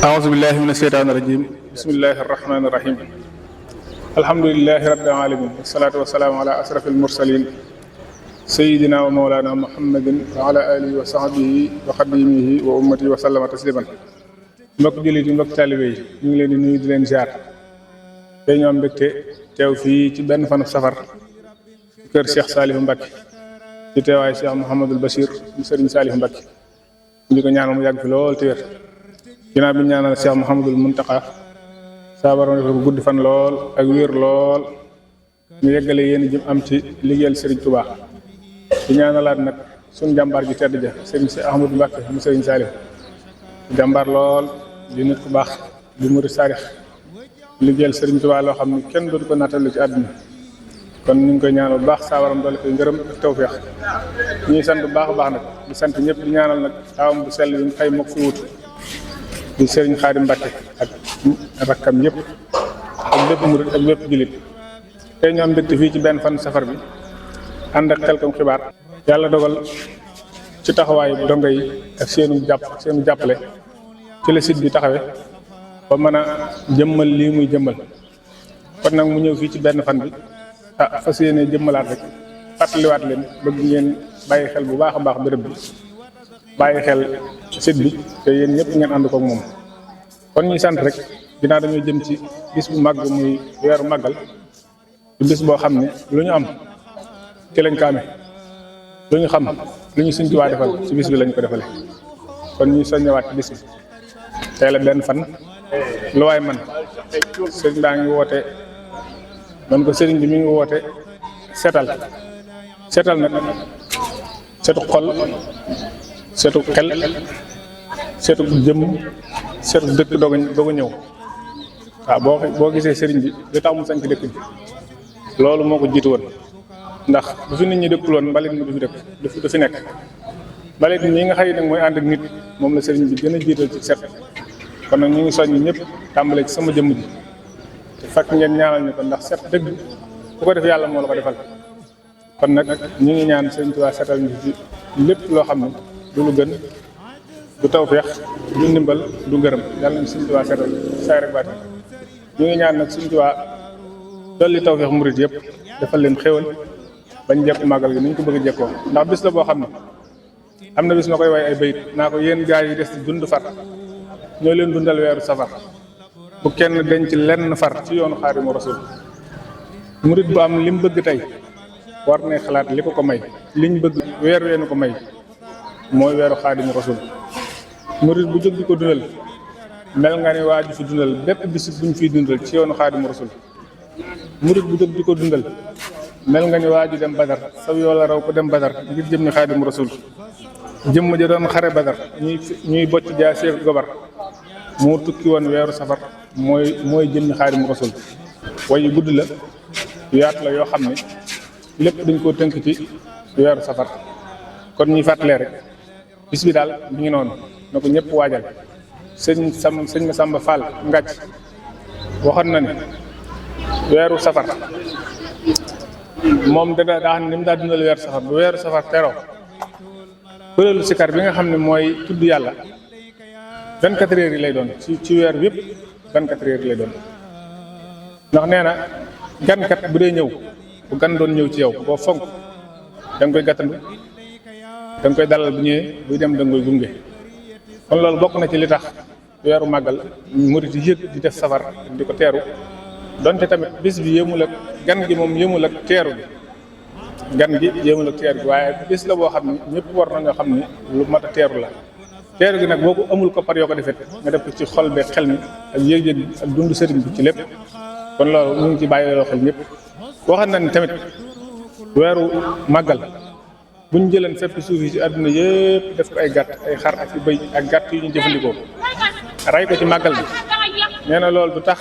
أعوذ بالله من الشيطان الرجيم بسم الله الرحمن الرحيم الحمد لله رب العالمين والصلاة والسلام على أشرف المرسلين سيدنا ومولانا محمد وعلى آله وصحبه وخديمه وأمته وسلم تسليما mbokk jullit yi mbokk taalibe yi ñu ngi leen di nuyu di leen ziar te ñoo am mbégte teew fii ci benn fanu safar kër Cheikh Saliou Mbacké ci teewaay Cheikh Mouhamadul Bachir mu Serigne Saliou Mbacké ñu ko ñaanal mu yàgg fi lool te wér ginnaaw bi ñu ñaanal Cheikh Mouhamadul Mountakha saa borom def ko gudd fan lool ak wér lool ñu yeggale yéen jëm am ci liggéeyal Serigne Touba di ñaanalaat nag suñu jàmbaar ji tedd ja Serigne Cheikh Ahmadou Mbacké mu Serigne Saliou jàmbaar lool di nit ku baax di murid saarix liggéeyal Serigne Touba loo xam ne kenn dootu ko nattale ci àdduna kon ñu ngi koy ñaanal bu baax saa waram doole koy ngërëm ak tawfeex ñuy sant bu baax a baax nag di sant ñëpp di ñaanal nag taawam bu sell bi mu xëy mook fi wut di Serigne Khadim Mbacké ak rakkam yëpp ak bépp murid ak bépp jullit tey ñu am mbégte fii ci benn fan safar bi ànd ak Xelcom xibaar yàlla dogal ci taxawaayu dongo yi ak seenu jàppale ci la site bi taxawe ba mën a jëmmal lii muy jëmmal kon nag mu ñëw fii ci benn fan bi fas yéene jëmmalaat rek fàttaliwaat leen bëgg ngeen bàyyi xel bu baax a baax béréb bi bàyyi xel site bi te yéen ñëpp ngeen ànd kook moom kon ñuy sant rek dinaa dañoo jëm ci bis bu màgg muy weeru màggal ci bis boo xam ne lu ñu am ci lañ ko amee lu ñu xam lu ñu Sëñ Tuubaa defal ci bis bi lañ ko defale kon ñuy soññewaat ci bis bi tey la benn fan lu waay man sëriñ baa ngi woote man ko sëriñ bi mi ngi woote setal nag setu xol setu xel setu jëmm setu dëkk doog a ñëw waaw boo gisee sëriñ bi li tax mu sañ ci dëkk bi loolu moo ko jiitu woon ndax bu fi nit ñi dëkkul woon mbalit mi du fi nekk mbalit mi nga xëy nag mooy ànd ak nit moom la sëriñ bi gën a jiital ci set kon nag ñu ngi soññ ñëpp tàmbale ci sama jëmm ji te fekk ngeen ñaanal ñu ko ndax set dëgg bu ko def yàlla moo la ko defal kon nag ñu ngi ñaan Sëriñ Tuubaa setal ñu ci lépp loo xam ne du lu gën du tawfeex du ndimbal du ngërëm yàlla nañ Sëriñ Tuubaa setal saay rek baati ñu ngi ñaan nag Sëriñ Tuubaa dolli tawfeex murit yëpp defal leen xéwal bañ jekk màggal gi ni ñu ko bëgg a jekkoo ndax bis la boo xam ne am na bis ma koy way ay bayit naa ko yéen gaa yi des di dund far ñoo leen dundal weeru safar bu kenn denc lenn far ci yoonu Xaadimu Rasuul murit bu am li mu bëgg tey war nay xalaat li ko may liñ bëgg weer weenu ko may mooy weeru Xaadimu Rasuul murit bu jóg di ko dundal mel nga ne waa ju fi dundal bépp bis buñ fiy dundal ci yoonu Xaadimu Rasuul murit bu jóg di ko dundal mel nga ni waa ju dem Badar saw yoo la raw ko dem Badar ngir jëm ni Xaadimu Rasuul jëmm ja doon xare Badar ñuy bocc jaa seef gobar moo tukki woon weeru safar mooy jëm ni Xaadimu Rasuul waaye gudd la yaatu la yoo xam ne lépp dañ koo tënk ci weeru safar kon ñuy fàttalee rek bis bi daal mi ngi noonu na ko ñëpp waajal sëñ Masamba Fall Ngàcc waxoon na ne weeru safar moom daa xam ne ni mu daa dundal weeru safar bu weeru safar teroo kuréelu sikar bi nga xam ne mooy tudd yàlla 24 heures yi lay doon ci weer bi yëpp 24 heures yi lay doon ndax nee na gankat bu dee ñëw bu gan doon ñëw ci yow boo fonk da nga koy gàttandu da nga koy dalal bu ñëwee buy dem da nga koy gunge kon loolu bokk na ci li tax weeru màggal murit yi yëg di def safar di ko teeru donte tamit bis bi yéemul ak gan gi moom yéemul ak teeru bi gan gi yéemul ak teeru bi waaye bis la boo xam ne ñëpp war nañoo xam ne lu mat a teeru la teeru gi nag boo ko amul ko par yoo ko defet nga def ko ci xol be xel mi ak yëg-yëg ak dund sëriñ bi ci lépp kon loolu ñu ngi ci bàyyiloo xel ñëpp waxam na ni tamit weeru màggal buñ jëleen fépp suuf yi ci àdduna yëpp def ko ay gàtt ay xar ak i bëy ak gàtt yu ñu jëfandikoo ray ko ci màggal bi nee na loolu du tax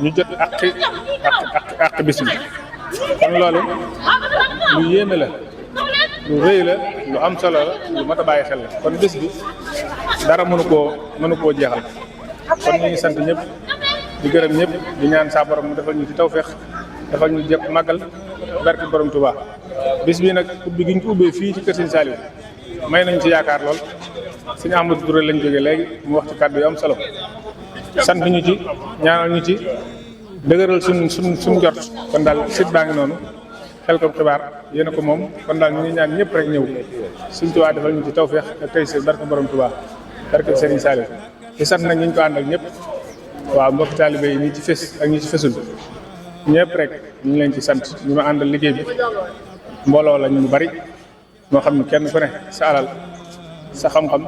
ñu jot àq bis bi kon loolu lu yéeme la lu rëy la lu am solo la lu mat a bàyyi xel la kon bis bi dara mënu koo jeexal kon ñu ngi sant ñëpp di gërëm ñëpp di ñaan saa borom mu defal ñu ci tawfeex defal ñu jëpp màggal barke borom Touba bis bi nag ubbi gi ñu ko ubbee fii ci kër Sëñ Saliou may nañ ci yaakaar lool sëñ Amadou Touré lañ jógee léegi mu wax ci kàddu yu am solo sant ñu ci ñaanal ñu ci dëgëral suñ jot kon daal site baa ngi noonu Xelcom xibaar yéen a ko moom kon daal ñu ngi ñaan ñëpp rek ñëw suñ Tuubaa defal ñu ci tawfeex ak tey si barke borom Tuubaa barke Serigne Saliou di sant nag ñu ñu ko àndal ñëpp waaw mbokk taalibe yi ñi ci fës ak ñi ci fësul ñëpp rek ñu ngi leen ci sant ñu ma àndal liggéey bi mbooloo lañ mu bari moo xam ne kenn ku ne sa alal sa xam-xam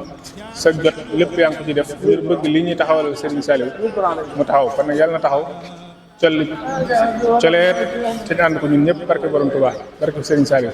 sa jot lépp yaa ngi ko ci def ngir bëgg li ñuy taxawal Serigne Saliou mu taxaw kon nag yàlla na taxaw coleet te ñu ànd ko ñun ñëpp barke borom Tuubaa barke Serigne Saliou